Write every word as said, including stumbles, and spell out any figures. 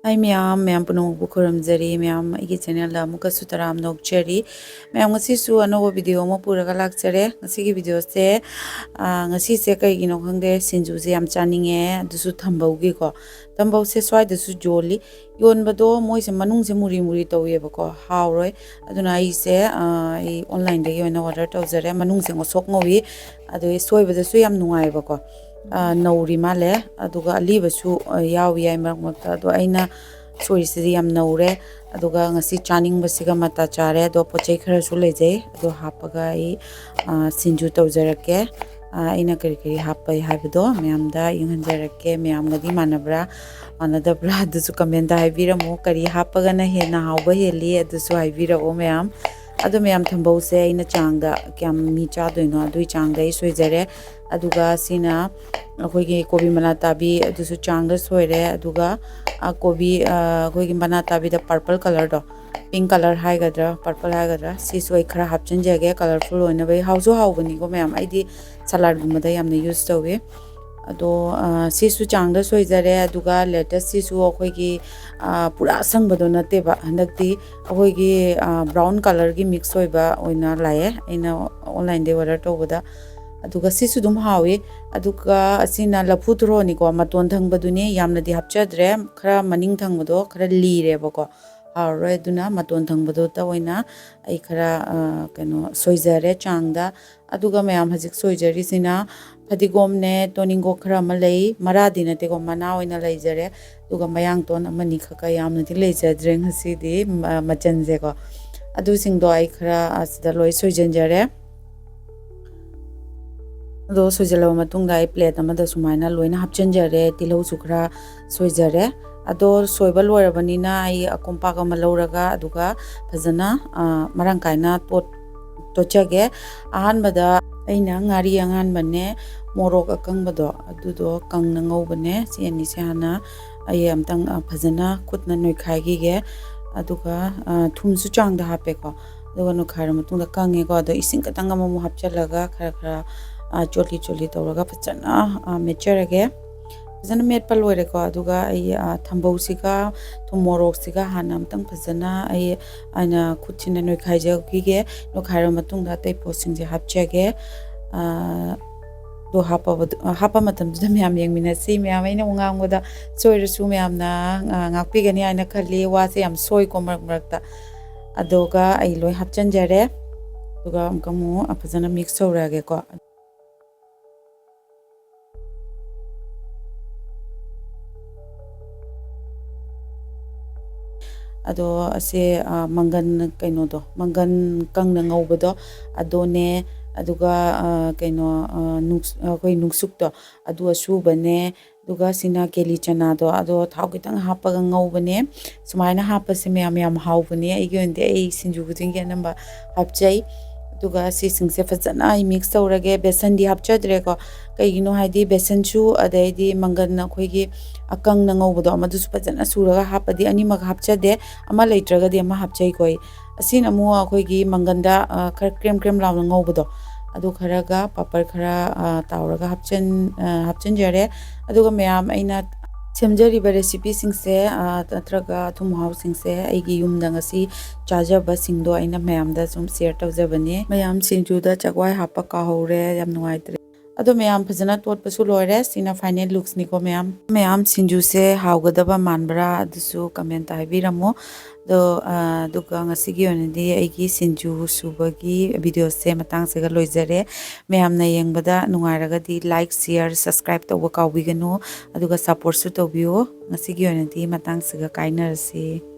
ꯍꯥꯏ ꯃꯌꯥꯝ, ꯃꯌꯥꯝ ꯄꯨꯝꯅꯃꯛꯄꯨ ꯈꯨꯔꯨꯝꯖꯔꯤ꯫ ꯃꯌꯥꯝ ꯑꯩꯒꯤ ꯆꯦꯅꯦꯜꯗ ꯑꯃꯨꯛꯀꯁꯨ ꯇꯔꯥꯝꯅ ꯑꯣꯛꯆꯔꯤ꯫ ꯃꯌꯥꯝ ꯉꯁꯤꯁꯨ ꯑꯅꯧꯕ ꯚꯤꯗꯤꯑꯣ ꯑꯃ ꯄꯨꯔꯒ ꯂꯥꯛꯆꯔꯦ꯫ ꯉꯁꯤꯒꯤ ꯚꯤꯗꯤꯑꯣꯁꯦ, ꯑꯥ, ꯉꯁꯤꯁꯦ ꯀꯩꯒꯤꯅꯣ ꯈꯪꯗꯦ, ꯁꯤꯡꯖꯨꯁꯦ ꯌꯥꯝ ꯆꯥꯅꯤꯡꯉꯦ꯫ ꯑꯗꯨꯁꯨ ꯊꯝꯕꯧꯒꯤꯀꯣ, ꯊꯝꯕꯧꯁꯦ ꯁ꯭ꯋꯥꯏꯗꯁꯨ ꯌꯣꯜꯂꯤ꯫ ꯌꯣꯟꯕꯗꯣ ꯃꯣꯏꯁꯦ ꯃꯅꯨꯡꯁꯦ ꯃꯨꯔꯤ ꯃꯨꯔꯤ ꯇꯧꯋꯦꯕꯀꯣ, ꯍꯥꯎꯔꯣꯏ꯫ ꯑꯗꯨꯅ ꯑꯩꯁꯦ, ꯑꯥ, ꯑꯩ ꯑꯣꯟꯂꯥꯏꯟꯗꯒꯤ ꯑꯣꯏꯅ ꯑꯣꯔꯗꯔ ꯇꯧꯖꯔꯦ꯫ ꯃꯅꯨꯡꯁꯦ ꯉꯧꯁꯣꯛ ꯉꯧꯏ, ꯑꯗꯨꯒꯤ ꯁꯣꯏꯕꯗꯁꯨ ꯌꯥꯝ ꯅꯨꯡꯉꯥꯏꯕꯀꯣ꯫ ꯑꯥ, ꯅꯧꯔꯤ ꯃꯥꯜꯂꯦ꯫ ꯑꯗꯨꯒ ꯑꯂꯤꯕꯁꯨ, ꯑꯥ, ꯌꯥꯎꯏ ꯌꯥꯏ ꯃꯔꯛ ꯃꯔꯛꯇ꯫ ꯑꯗꯣ ꯑꯩꯅ ꯁꯣꯏꯔꯤꯁꯤꯗꯤ ꯌꯥꯝ ꯅꯧꯔꯦ꯫ ꯑꯗꯨꯒ ꯉꯁꯤ ꯆꯥꯅꯤꯡꯕꯁꯤꯒ ꯃꯇꯥ ꯆꯥꯔꯦ꯫ ꯑꯗꯣ ꯄꯣꯠ ꯆꯩ ꯈꯔꯁꯨ ꯂꯩꯖꯩ꯫ ꯑꯗꯣ ꯍꯥꯞꯄꯒ ꯑꯩ, ꯑꯥ, ꯁꯤꯡꯖꯨ ꯇꯧꯖꯔꯛꯀꯦ꯫ ꯑꯥ, ꯑꯩꯅ ꯀꯔꯤ ꯀꯔꯤ ꯍꯥꯞꯄꯩ ꯍꯥꯏꯕꯗꯣ ꯃꯌꯥꯝꯗ ꯌꯦꯡꯍꯟꯖꯔꯛꯀꯦ꯫ ꯃꯌꯥꯝꯒꯗꯤ ꯃꯥꯟꯅꯕ꯭ꯔꯥ, ꯃꯥꯟꯅꯗꯕ꯭ꯔꯥ? ꯑꯗꯨꯁꯨ ꯀꯃꯦꯟꯗ ꯍꯥꯏꯕꯤꯔꯝꯃꯨ꯫ ꯀꯔꯤ ꯍꯥꯞꯄꯒꯅ ꯍꯦꯟꯅ ꯍꯥꯎꯕ ꯍꯦꯜꯂꯤ? ꯑꯗꯨꯁꯨ ꯍꯥꯏꯕꯤꯔꯛꯑꯣ ꯃꯌꯥꯝ꯫ ꯑꯗꯣ ꯃꯌꯥꯝ, ꯊꯝꯕꯧꯁꯦ ꯑꯩꯅ ꯆꯥꯡꯗ ꯀꯌꯥꯝ ꯃꯤ ꯆꯥꯗꯣꯏꯅꯣ ꯑꯗꯨꯒꯤ ꯆꯥꯡꯗ ꯑꯩ ꯁꯣꯏꯖꯔꯦ꯫ ꯑꯗꯨꯒ ꯁꯤꯅ ꯑꯩꯈꯣꯏꯒꯤ ꯀꯣꯕꯤ ꯃꯅꯥ ꯇꯥꯕꯤ, ꯑꯗꯨꯁꯨ ꯆꯥꯡꯗ ꯁꯣꯏꯔꯦ꯫ ꯑꯗꯨꯒ, ꯑ, ꯀꯣꯕꯤ, ꯑ, ꯑꯩꯈꯣꯏꯒꯤ ꯃꯅꯥ ꯇꯥꯕꯤꯗ purple colourꯗꯣ, pink colour ꯍꯥꯏꯒꯗ꯭ꯔꯥ, purple ꯍꯥꯏꯒꯗ꯭ꯔꯥ, ꯁꯤꯁꯨ ꯑꯩ ꯈꯔ ꯍꯥꯞꯆꯤꯟꯖꯒꯦ, colourful ꯑꯣꯏꯅꯕ꯫ ꯍꯥꯎꯁꯨ ꯍꯥꯎꯕꯅꯤꯀꯣ ꯃꯌꯥꯝ, ꯑꯩꯗꯤ ꯁꯂꯥꯗꯒꯨꯝꯕꯗ ꯌꯥꯝꯅ use ꯇꯧꯋꯤ꯫ ꯑꯗꯣ, ꯑ, ꯁꯤꯁꯨ ꯆꯥꯡꯗ ꯁꯣꯏꯖꯔꯦ꯫ ꯑꯗꯨꯒ lettuce ꯁꯤꯁꯨ ꯑꯩꯈꯣꯏꯒꯤ, ꯑ, ꯄꯨꯔꯥ ꯑꯁꯪꯕꯗꯣ ꯅꯠꯇꯦꯕ, ꯍꯟꯗꯛꯇꯤ ꯑꯩꯈꯣꯏꯒꯤ, ꯑ, brown colourꯒꯤ mix ꯑꯣꯏꯕ ꯑꯣꯏꯅ ꯂꯥꯛꯑꯦ ꯑꯩꯅ ꯑꯣꯟꯂꯥꯏꯟꯗꯒꯤ order ꯇꯧꯕꯗ꯫ ꯑꯗꯨꯒ ꯁꯤꯁꯨ ꯑꯗꯨꯝ ꯍꯥꯎꯋꯤ꯫ ꯑꯗꯨꯒ ꯑꯁꯤꯅ ꯂꯐꯨ ꯊꯔꯣꯅꯤꯀꯣ, ꯃꯇꯣꯟ ꯊꯪꯕꯗꯨꯅꯤ, ꯌꯥꯝꯅꯗꯤ ꯍꯥꯞꯆꯗ꯭ꯔꯦ, ꯈꯔ ꯃꯅꯤꯡ ꯊꯪꯕꯗꯣ ꯈꯔ ꯂꯤꯔꯦꯕꯀꯣ, ꯍꯥꯎꯔꯔꯣꯏ꯫ ꯑꯗꯨꯅ ꯃꯇꯣꯟ ꯊꯪꯕꯗꯨꯗ ꯑꯣꯏꯅ ꯑꯩ ꯈꯔ, ꯑ, ꯀꯩꯅꯣ, ꯁꯣꯏꯖꯔꯦ ꯆꯥꯡꯗ꯫ ꯑꯗꯨꯒ ꯃꯌꯥꯝ ꯍꯧꯖꯤꯛ ꯁꯣꯏꯖꯔꯤꯁꯤꯅ ꯐꯗꯤꯒꯣꯝꯅꯦ, ꯇꯣꯅꯤꯡꯒꯣꯛ ꯈꯔ ꯑꯃ ꯂꯩ, ꯃꯔꯥꯗꯤ ꯅꯠꯇꯦꯀꯣ, ꯃꯅꯥ ꯑꯣꯏꯅ ꯂꯩꯖꯔꯦ꯫ ꯑꯗꯨꯒ ꯃꯌꯥꯡꯇꯣꯟ ꯑꯃꯅꯤ ꯈꯛꯀ, ꯌꯥꯝꯅꯗꯤ ꯂꯩꯖꯗ꯭ꯔꯦ ꯉꯁꯤꯗꯤ, ꯃ-, ꯃꯆꯜꯁꯦꯀꯣ꯫ ꯑꯗꯨꯁꯤꯡꯗꯣ ꯑꯩ ꯈꯔ ꯑꯁꯤꯗ ꯂꯣꯏ ꯁꯣꯏꯖꯤꯟꯖꯔꯦ꯫ ꯑꯗꯣ ꯁꯣꯏꯖꯤꯜꯂꯕ ꯃꯇꯨꯡꯗ ꯑꯩ plate ꯑꯃꯗ ꯁꯨꯃꯥꯏꯅ ꯂꯣꯏꯅ ꯍꯥꯞꯆꯤꯟꯖꯔꯦ꯫ ꯇꯤꯜꯍꯧꯁꯨ ꯈꯔ ꯁꯣꯏꯖꯔꯦ꯫ ꯑꯗꯣ ꯁꯣꯏꯕ ꯂꯣꯏꯔꯕꯅꯤꯅ ꯑꯩ ꯀꯣꯝꯄꯥꯛ ꯑꯃ ꯂꯧꯔꯒ ꯑꯗꯨꯒ ꯐꯖꯅ, ꯑ, ꯃꯔꯥꯡ ꯀꯥꯏꯅ ꯇꯣꯠ-, ꯇꯣꯠꯆꯒꯦ꯫ ꯑꯍꯥꯟꯕꯗ ꯑꯩꯅ ꯉꯥꯔꯤ ꯑꯉꯥꯟꯕꯅꯦ, ꯃꯣꯔꯣꯛ ꯑꯀꯪꯕꯗꯣ ꯑꯗꯨꯗꯣ ꯀꯪꯅ ꯉꯧꯕꯅꯦ꯫ ꯁꯤ ꯑꯅꯤꯁꯦ ꯍꯥꯟꯅ ꯑꯩ ꯑꯝꯇꯪ, ꯑ, ꯐꯖꯅ ꯈꯨꯠꯅ ꯅꯣꯏꯈꯥꯏꯈꯤꯒꯦ꯫ ꯑꯗꯨꯒ, ꯑ, ꯊꯨꯝꯁꯨ ꯆꯥꯡꯗ ꯍꯥꯞꯄꯦꯀꯣ꯫ ꯑꯗꯨꯒ ꯅꯣꯏꯈꯥꯏꯔ ꯃꯇꯨꯡꯗ ꯀꯪꯉꯦꯀꯣ꯫ ꯑꯗꯣ ꯏꯁꯤꯡ ꯈꯤꯇꯪ ꯑꯃꯃꯨꯛ ꯍꯥꯞꯆꯤꯜꯂꯒ ꯈꯔ ꯈꯔ, ꯑ, ꯆꯣꯠꯂꯤ ꯆꯣꯠꯂꯤ ꯇꯧꯔꯒ ꯐꯖꯅ, ꯑ, ꯃꯦꯠꯆꯔꯒꯦ꯫ ꯐꯖꯅ ꯃꯦꯠꯄ ꯂꯣꯏꯔꯦꯀꯣ꯫ ꯑꯗꯨꯒ ꯑꯩ, ꯑ, ꯊꯝꯕꯧꯁꯤꯒ ꯊꯨꯝ ꯃꯣꯔꯣꯛꯁꯤꯒ ꯍꯥꯟꯅ ꯑꯝꯇꯪ ꯐꯖꯅ ꯑꯩ, ꯑꯩꯅ ꯈꯨꯠꯁꯤꯅ ꯅꯣꯏꯈꯥꯏꯖꯈꯤꯒꯦ꯫ ꯅꯣꯏꯈꯥꯏꯔ ꯃꯇꯨꯡꯗ ꯑꯇꯩ ꯄꯣꯠꯁꯤꯡꯁꯦ ꯍꯥꯞꯆꯒꯦ꯫ ꯑ, ꯑꯗꯣ ꯍꯥꯞꯄꯕꯗ-, ꯑ, ꯍꯥꯞꯄ ꯃꯇꯝꯗꯨꯗ ꯃꯌꯥꯝ ꯌꯦꯡꯃꯤꯟꯅꯁꯤ꯫ ꯃꯌꯥꯝ ꯑꯩꯅ ꯉꯥꯡꯕꯗ ꯁꯣꯏꯔꯁꯨ ꯃꯌꯥꯝꯅ, ꯑ, ꯉꯥꯛꯄꯤꯒꯅꯤ ꯍꯥꯏꯅ ꯈꯜꯂꯤ꯫ ꯋꯥꯁꯦ ꯌꯥꯝ ꯁꯣꯏꯀꯣ ꯃꯔꯛ ꯃꯔꯛꯇ꯫ ꯑꯗꯨꯒ ꯑꯩ ꯂꯣꯏ ꯍꯥꯞꯆꯤꯟꯖꯔꯦ꯫ ꯑꯗꯨꯒ ꯑꯃꯨꯛꯀ ꯑꯃꯨꯛ ꯐꯖꯅ ꯃꯤꯛꯁ ꯇꯧꯔꯛꯑꯒꯦꯀꯣ꯫ ꯑꯗꯣ ꯑꯁꯦ, ꯑ, ꯃꯪꯒꯟ ꯀꯩꯅꯣꯗꯣ, ꯃꯪꯒꯟ ꯀꯪꯅ ꯉꯧꯕꯗꯣ ꯑꯗꯨꯅꯦ, ꯑꯗꯨꯒ, ꯑ, ꯀꯩꯅꯣ, ꯑ, ꯅꯨꯡꯁ-, ꯑꯩꯈꯣꯏ ꯅꯨꯡꯁꯨꯛꯇꯣ ꯑꯗꯨ ꯑꯁꯨꯕꯅꯦ, ꯑꯗꯨꯒ ꯁꯤꯅ ꯀꯦꯂꯤ ꯆꯅꯥꯗꯣ ꯑꯗꯣ ꯊꯥꯎ ꯈꯤꯇꯪ ꯍꯥꯞꯄꯒ ꯉꯧꯕꯅꯦ꯫ ꯁꯨꯃꯥꯏꯅ ꯍꯥꯞꯄꯁꯦ ꯃꯌꯥꯝ ꯌꯥꯝ ꯍꯥꯎꯕꯅꯦ꯫ ꯑꯩꯒꯤ ꯑꯣꯏꯅꯗꯤ ꯑꯩ ꯁꯤꯡꯖꯨ ꯈꯨꯗꯤꯡꯒꯤ ꯑꯅꯝꯕ ꯍꯥꯞꯆꯩ꯫ ꯑꯗꯨꯒ ꯁꯤꯁꯤꯡꯁꯦ ꯐꯖꯅ ꯑꯩ ꯃꯤꯛꯁ ꯇꯧꯔꯒꯦ꯫ ꯕꯦꯁꯟꯗꯤ ꯍꯥꯞꯆꯗ꯭ꯔꯦꯀꯣ꯫ ꯀꯩꯒꯤꯅꯣ ꯍꯥꯏꯗꯤ ꯕꯦꯁꯟꯁꯨ ꯑꯗꯩꯗꯤ ꯃꯪꯒꯟ ꯑꯩꯈꯣꯏꯒꯤ ꯑꯀꯪꯅ ꯉꯧꯕꯗꯣ ꯃꯗꯨꯁꯨ ꯐꯖꯅ ꯁꯨꯔꯒ ꯍꯥꯞꯄꯗꯤ ꯑꯅꯤꯃꯛ ꯍꯥꯞꯆꯗꯦ꯫ ꯑꯃ ꯂꯩꯇ꯭ꯔꯒꯗꯤ ꯑꯃ ꯍꯥꯞꯆꯩꯀꯣ ꯑꯩ꯫ ꯑꯁꯤꯅ ꯑꯃꯨꯛ ꯑꯩꯈꯣꯏꯒꯤ ꯃꯪꯒꯟꯗ, ꯑ, ꯈꯔ ꯀ꯭ꯔꯦꯝ ꯀ꯭ꯔꯦꯝ ꯂꯥꯎꯅ ꯉꯧꯕꯗꯣ ꯑꯗꯨ ꯈꯔꯒ ꯄꯥꯄꯔ ꯈꯔ, ꯑ, ꯇꯥꯎꯔꯒ ꯍꯥꯞꯆꯤꯟ-, ꯑ, ꯍꯥꯞꯆꯤꯟꯖꯔꯦ꯫ ꯑꯗꯨꯒ ꯃꯌꯥꯝ ꯑꯩꯅ ꯁꯦꯝꯖꯔꯤꯕ ꯔꯦꯁꯤꯄꯤꯁꯤꯡꯁꯦ, ꯑ, ꯅꯠꯇ꯭ꯔꯒ ꯑꯊꯨꯝ ꯑꯍꯥꯎꯁꯤꯡꯁꯦ ꯑꯩꯒꯤ ꯌꯨꯝꯗ ꯉꯁꯤ ꯆꯥꯖꯕꯁꯤꯡꯗꯣ ꯑꯩꯅ ꯃꯌꯥꯝꯗ ꯁꯨꯝ ꯁꯤꯌꯔ ꯇꯧꯖꯕꯅꯦ꯫ ꯃꯌꯥꯝ ꯁꯤꯡꯖꯨꯗ ꯆꯥꯛꯋꯥꯏ ꯍꯥꯞꯄ ꯀꯥꯎꯍꯧꯔꯦ, ꯌꯥꯝ ꯅꯨꯡꯉꯥꯏꯇ꯭ꯔꯦ꯫ ꯑꯗꯣ ꯃꯌꯥꯝ ꯐꯖꯅ ꯇꯣꯠꯄꯁꯨ ꯂꯣꯏꯔꯦ꯫ ꯁꯤꯅ ꯐꯥꯏꯅꯦꯜ ꯂꯨꯛꯁꯅꯤꯀꯣ ꯃꯌꯥꯝ꯫ ꯃꯌꯥꯝ ꯁꯤꯡꯖꯨꯁꯦ ꯍꯥꯎꯒꯗꯕ ꯃꯥꯟꯕ꯭ꯔꯥ ꯑꯗꯨꯁꯨ ꯀꯃꯦꯟꯇ ꯍꯥꯏꯕꯤꯔꯝꯃꯨ꯫ ꯑꯗꯣ, ꯑ, ꯑꯗꯨꯒ ꯉꯁꯤꯒꯤ ꯑꯣꯏꯅꯗꯤ ꯑꯩꯒꯤ ꯁꯤꯡꯖꯨ ꯁꯨꯕꯒꯤ ꯚꯤꯗꯤꯑꯣꯁꯦ ꯃꯇꯥꯡꯁꯤꯒ ꯂꯣꯏꯖꯔꯦ꯫ ꯃꯌꯥꯝꯅ ꯌꯦꯡꯕꯗ ꯅꯨꯡꯉꯥꯏꯔꯒꯗꯤ ꯂꯥꯏꯛ, ꯁꯤꯌꯔ, ꯁꯕꯁꯀ꯭ꯔꯥꯏꯕ ꯇꯧꯕ ꯀꯥꯎꯕꯤꯒꯅꯨ꯫ ꯑꯗꯨꯒ ꯁꯞꯄꯣꯔꯠꯁꯨ ꯇꯧꯕꯤꯌꯨ꯫ ꯉꯁꯤꯒꯤ ꯑꯣꯏꯅꯗꯤ ꯃꯇꯥꯡꯁꯤꯒ ꯀꯥꯏꯅꯔꯁꯤ꯫